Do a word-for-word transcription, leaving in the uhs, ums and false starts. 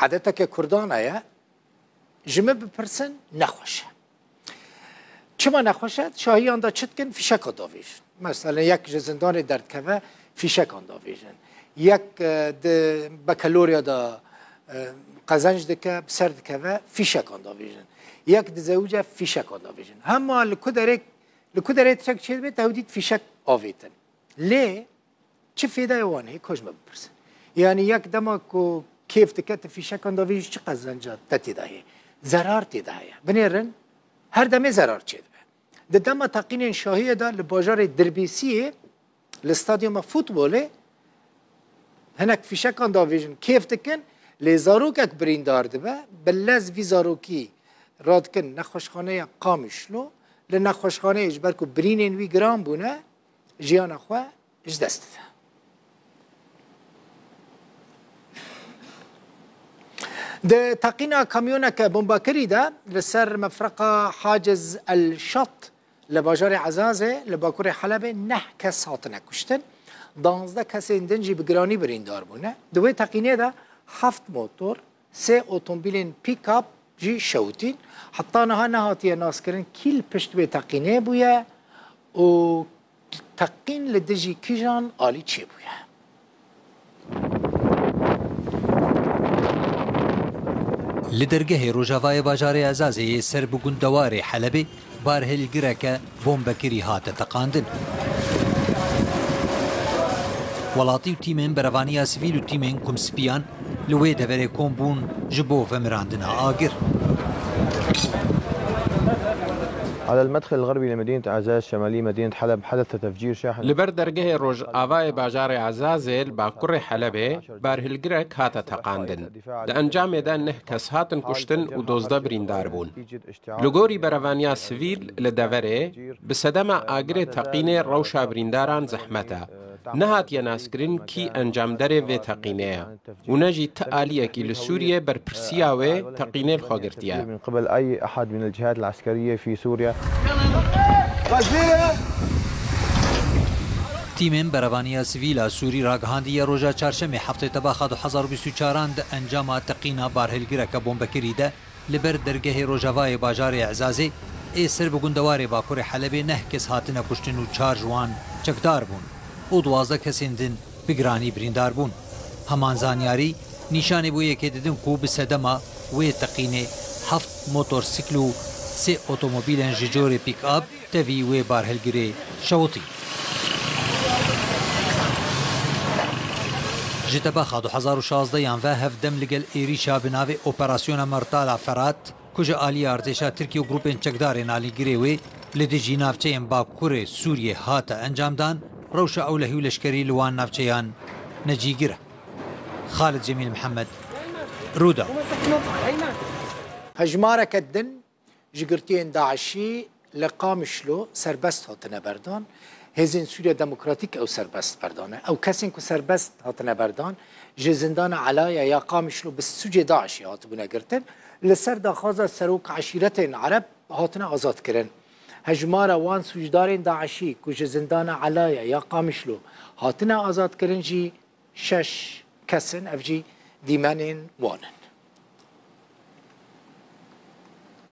edeteke Kurdan heye, ji min bipirsin, nexweş e. Çima nexweş e? Şahiyan de çi dikin? Fîşekan davêjin. Mesela yek ji zindanê derdikeve, fîşekan davêjin. Yek, e, di bekelorya de, e, qezenc dike, bi ser dikeve, fîşekan davêjin. Yek dizewice, fîşekan davêjin. Hema li ku derê, li ku derê tiştek çêdibe, te ew dît fîşek avêtin. Lê çi fêdeye wan heye, ka ji me bipirsin. Yanî yek dema ku kêf dike, tu fîşekan davêjî, çi qezenca te tê de heye? Zerar tê de heye. Binêrin, her demê zerar çêdibe. Di dema teqînên şahiyê de li bajarê Dirbêsiyê, li stadyuma futbolê, hinek fîşekan davêjin, kêf dikin, lê zarokek birîndar dibe, bi lez vî zarokî radikin nexweşxaneya Qamişlo, li nexweşxaneyê ji ber ku birînên wî giran bûne, jiyana xwe ji dest dide. Di teqîna kamyoneke bombakirî de li ser mefreqa Haciz El Şat li bajarê Ezazê li bakurê Helebê neh kes hatine kuştin, danzdeh kesên din jî bi giranî birîndar bûne. Di wê teqînê de heft motor, sê otomobîlên pîkap jî şewitîn. Heta niha nehatiye naskirin kî li pişt wê teqînê bûye û teqîn li dijî kîjan alî çêbûye. Li dergehê rojavayê bajarê Ezazê yê ser bi gundewarê Helebê barhilgireke bombekirî hate teqandin. Welatî û tîmên berevaniya sivîl û tîmên kumspiyan li wê deverê kom bûn ji bo vemirandina agir. على المدخل الغربي لمدينة عزاز شمالي مدينة حلب حدث تفجير شاحنة. Li ber dergehê rojavayê bajarê Ezazê li bakurê Helebê barhilgirek hate teqandin. Di encamê de neh kes hatin kuştin û dozdeh birîndar bûn. Li gorî berevaniya sivîl li deverê, bi sedema agirê teqînê rewşa birîndaran zehmet e. Nehatiye naskirin kî encamderê vê teqînê ye û ne jî ti aliyekî li Sûriyê berpirsiya wê teqînê li xwe girtiye. من قبل أي أحد من الجهات العسكرية في سوريا. Tîmên berevaniya sivîl a Sûrî ragihandiye roja çarşemê heftê tebaxa du hezar û bîst û çaran di encama teqîna barhilgireke bombekirî de li ber dergehê rojavayê bajarê Ezazê ê ser bi gundewarê bakurê Helebê neh kes hatine kuştin û çar ji wan çekdar bûn û duwazdeh kesên din bi giranî birîndar bûn. Heman zanyarî nîşanî bo yekê didin ku bi sedema wê teqînê heft motorsikl û sê otomobîlên ji corê pîk-ap tevî wê barhilgirê şewitî. Ji tebaxa du hezar û şazdeyan ve hevdem li gel êrîşa bi navê Operasyona Mertala Ferat, ku ji alî artêşa Tirkiyê û grûpên çekdarên alîgirê wê li dijî navçeyên bakurê Sûriyê hate encamdan, rewşa ewlehî û leşkerî li wan navçeyan necîgir e. Xalid Cemîl Mihemed, Rûdaw. Hejmareke din ji girtiyên DAIŞî li Qamişlo serbest hatine berdan. Hêzên Sûriya Demokratîk ew serbest berdane. Ew kesên ku serbest hatine berdan, ji zindana Elaya ya Qamişlo bi sûcê DAIŞê hatibûne girtin. Li ser daxwaza serok eşîretên Ereb hatine azadkirin. Hejmara wan sûcdarên DAIŞî ku ji zindana Elaya ya Qamişlo hatine azadkirin jî şeş kes in, ev jî dîmenên wan in.